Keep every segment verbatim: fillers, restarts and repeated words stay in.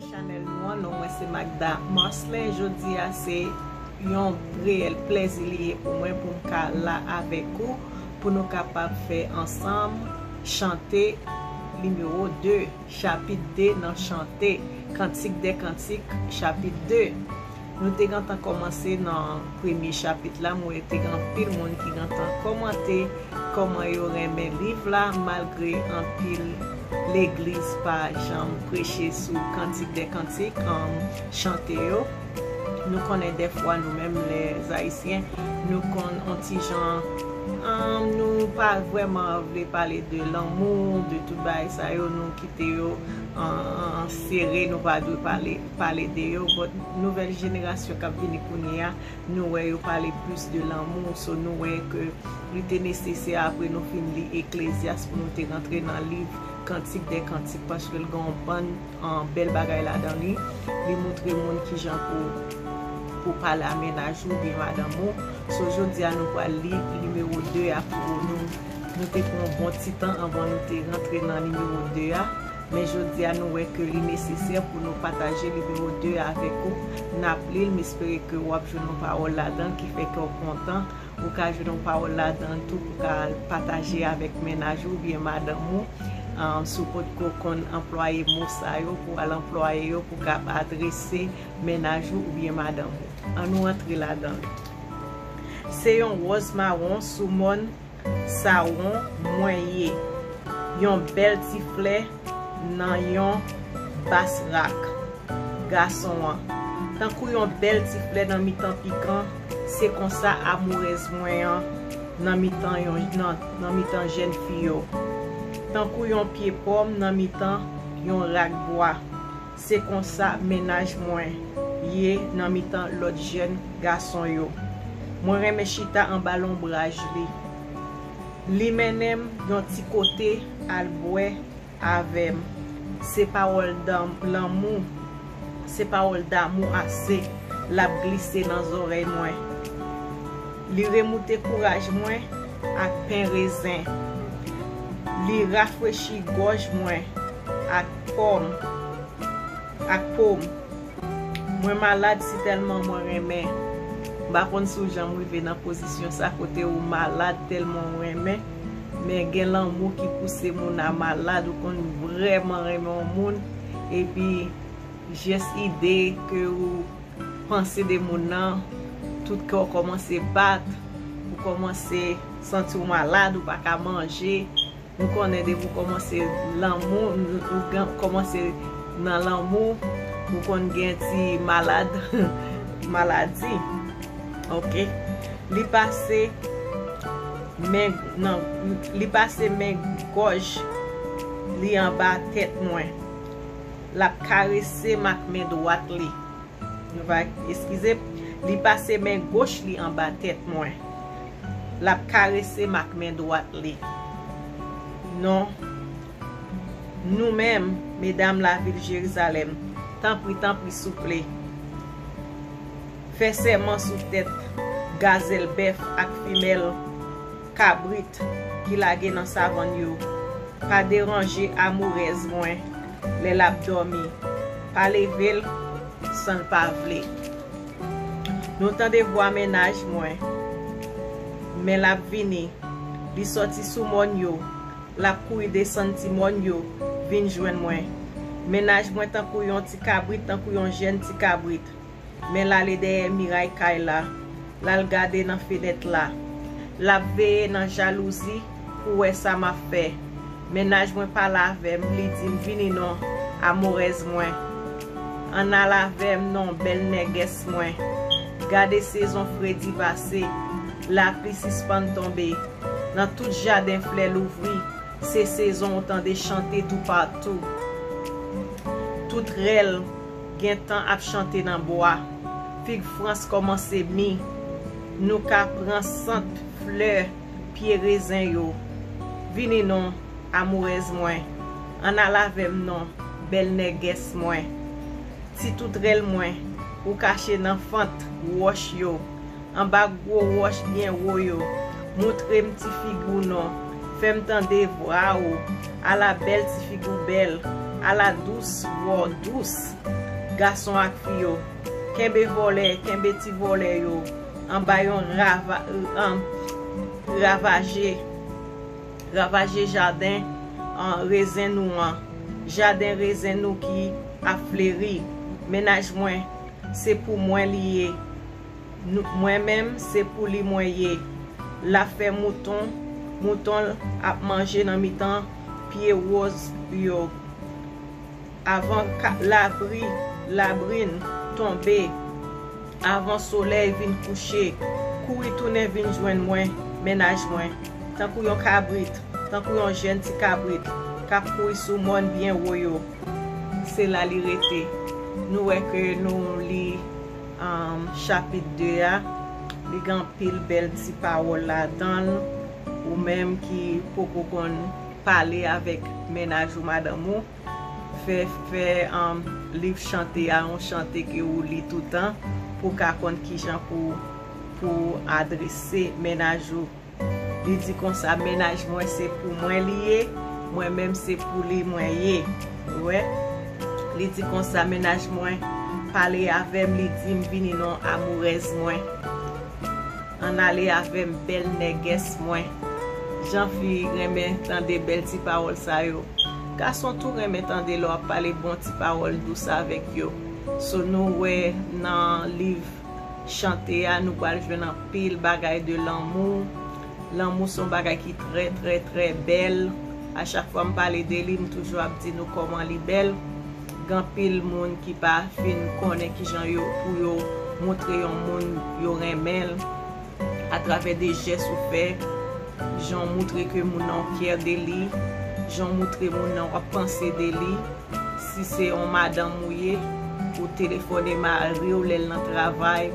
Chanèl nou an, non mwen se Magda Marcelin. Jodi a se yon reyèl plèzi li ye pou mwen pou m ka la avèk ou, pou nou kapab fè ansanm chante nimewo de, chapit de nan Chante, Kantik dè Kantik, chapit de. Nou te gentan kòmanse nan premye chapit la, mwen te gen anpil moun ki gentan kòmante kòman yo renmen liv la, malgre anpil legliz pa janm preche sou Kantik dè Kantik, um, chante yo. Nou konnen dèfwa nou menm lè Ayisyen, nou konn on ti jan, um, nou pa vrèman vle pale de lanmou, de tout bagay sa yo, nou kite yo an, an, an sere, nou pa dwe pale, pale de yo. But nouvèl jenerasyon k ap vini kounye a, nou wè yo pale plis de lanmou. So, nou wè ke li te nesesè apre nou fin li Eklezyas pou nou te rantre nan liv Kantik dè Kantik, paske l gen yon bann, an, bèl bagay ladan li. Li montre moun kijan pou, pou pale a mennaj ou oubyen madanm ou. So, jodi a nou pral li nimewo de a pou nou. Nou te pran yon bon ti tan anvan nou te rantre nan nimewo de a. Men jodi a nou wè ke li nesesè pou nou pataje nimewo de a avèk ou. N ap li l, m espere ke w ap jwenn yon pawòl ladan l ki fè kè w kontan. Ou ka jwenn yon pawòl ladan l tou pou w ka al pataje avèk mennaj ou oubyen madanm ou. Um, si w potko konn anplwaye mo sa yo, pou w al anplwaye yo pou w ka adrese mennaj ou oubyen madanm ou. Ann nou rantre ladan l. Se yon wòz mawon sou mòn Sawon mwen ye, yon bèl ti flè nan yon bas rak. Gason an, tankou yon bèl ti flè nan mitan pikan, se konsa amourèz mwen an nan mitan yon, nan, nan mitan jèn fi yo. Tankou yon pye pòm nan mitan yon rak bwa, se konsa mennaj mwen ye nan mitan lòt jèn gason yo. Mwen renmen chita anba lonbraj li. Li mennen m yon ti kote al bwè avè m. Se pawòl dan-, lanmou, se pawòl damou ase l ap glise nan zòrèy mwen. Li remoute kouraj mwen ak pen rezen. Li rafrechi gòj mwen ak pòm, ak pòm. Mwen malad si tèlman mwen renmen. M pa konn si w janm rive nan pozisyon sa kote ou malad tèlman ou renmen, men gen lanmou ki pouse moun a malad, ou konn vrèman renmen yon moun, epi jès ide ke ou panse de moun nan, tout kè w kòmanse bat, ou kòmanse santi w malad, ou pa ka manje. Nou konnen depi w kòmanse lanmou, ou gen, kòmanse nan lanmou, ou konn gen ti malad, maladi. Oke. Li pase men nan, li pase men gòj li anba tèt mwen. L ap karese m ak men dwat li. Nou va eskize, li pase men goch li anba tèt mwen. L ap karese m ak men dwat li. Non. Nou menm, medam lavil Jerizalèm, tanpri, tanpri, souple, fè sèman sou tèt gazèl bèf ak fimèl kabrit ki lage nan savann yo. Pa deranje amourèz mwen lè l ap dòmi. Pa leve l san l pa vle. Nou tande vwa mennaj mwen, men l ap vini. Li sòti sou mòn yo, l ap kouri desann ti mòn yo, vin jwenn mwen. Mennaj mwen tankou yon ti kabrit, tankou yon jèn ti kabrit. Men l ale dèyè miray kay la, l al gade nan fenèt la. L ap veye nan jalouzi pou wè sa m ap fè. Mennaj mwen pale avè m, li di m, "Vini non, amourèz mwen. Ann al avè m non, bèl nègès mwen. Gade sezon fredi pase, lapli sispann tonbe. Nan tout jaden flè louvri, se sezon ou tande chante toupatou. Tout rèl gentan ap chante nan bwa. Fig frans kòmanse mi. Nou ka pran sant flè pye rezen yo. Vini non, amourèz mwen. Ann al avè m non, bèl nègès mwen. Ti toutrèl mwen, ou kache nan fant wòch yo, anba gwo wòch byen wo yo. Montre m ti figi w non, fè m tande vwa w. Ala bèl ti figi w bèl, Ala dous, vò dous, gason ak fi yo. Kenbe vòlè, kenbe ti vòlè yo anba yon rava, an, ravaje, ravaje jaden, an, rezen nou an. Jaden rezen nou ki ap fleri. Mennaj mwen, se pou mwen li ye. Nou, mwen menm, se pou li mwen ye. L ap fè mouton, mouton l ap manje nan mitan pye wòz yo. Avan ka, labri, labrin tonbe, avan solèy vin kouche, kouri tounen vin jwenn mwen, mennaj mwen, tankou yon kabrit, tankou yon jèn ti kabrit k ap kouri sou mòn byen wo yo. Se la li rete. Nou wè ke nou li, um, chapit de a, li gen anpil bèl ti pawòl ladan l. Ou menm ki poko konn pale avèk mennaj ou, madanm ou, fè, fè, um, liv chante a yon chante ke ou li toutan pou w ka konn kijan pou, pou adrese mennaj ou. Li di konsa, mennaj mwen se pou mwen li ye, mwen menm se pou li mwen ye. Ou wè? Li di konsa, mennaj mwen pale avè m, li di m vini non amourèz mwen. Ann ale avè m, bèl nègès mwen. Jan fi renmen tande bèl ti pawòl sa yo. Gason tou renmen tande lè w ap pale bon ti pawòl dous avèk yo. So, nou wè nan liv chante a, nou pral jwenn anpil bagay de lanmou. Lanmou se yon bagay ki trè, trè, trè bèl. A chak fwa m pale de li, m toujou ap di nou kòman li bèl. Gen anpil moun ki pa fin konnen kijan yo, pou yo montre yon moun yo renmen l atravè de jès ou fè, jan w montre ke moun nan w kè de li, jan w montre moun nan w ap panse de li. Si se yon madanm ou ye, ou telefone mari w lè l nan travay,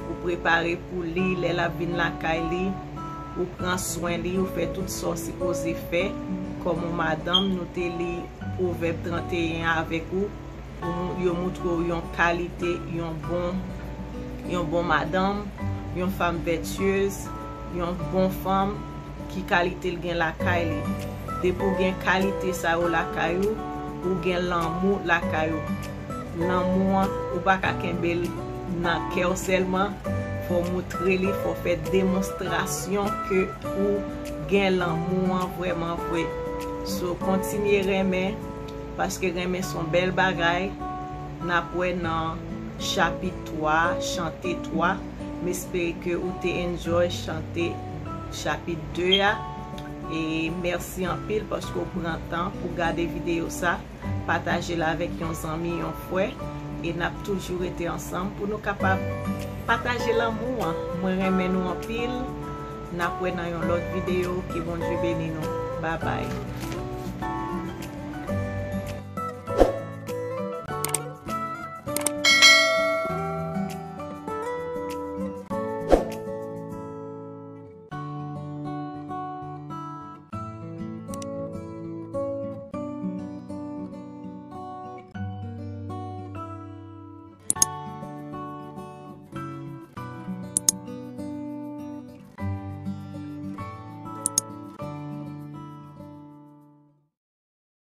ou prepare pou li lè l ap vin lakay li, ou pran swen li, ou fè tout sa w sipoze fè. Kòm yon madanm, nou te li Pwovèb trannteyen avèk ou, pou yo montre w yon kalite, yon bon, yon bon madanm, yon fanm vètyez, yon bon fanm, ki kalite l gen lakay li. Depi w gen kalite sa yo lakay ou, ou gen lanmou lakay ou. Lanmou an, ou pa ka kenbe l nan kè w sèlman, fò w montre li, fò w fè demonstrasyon ke ou gen lanmou an vrèman vre. So, kontinye renmen, paske renmen se yon bèl bagay. N ap wè nan chapit twa, chante twa. M espere ke ou te enjoy chante chapit de a. E mèsi anpil paske w pran tan pou gade videyo sa. Pataje l avèk yon zanmi, yon frè. E n ap toujou rete ansanm pou nou kapab pataje lanmou an. Mwen renmen nou anpil. N ap wè nan yon lòt videyo. Ke Bondye beni nou. Babay.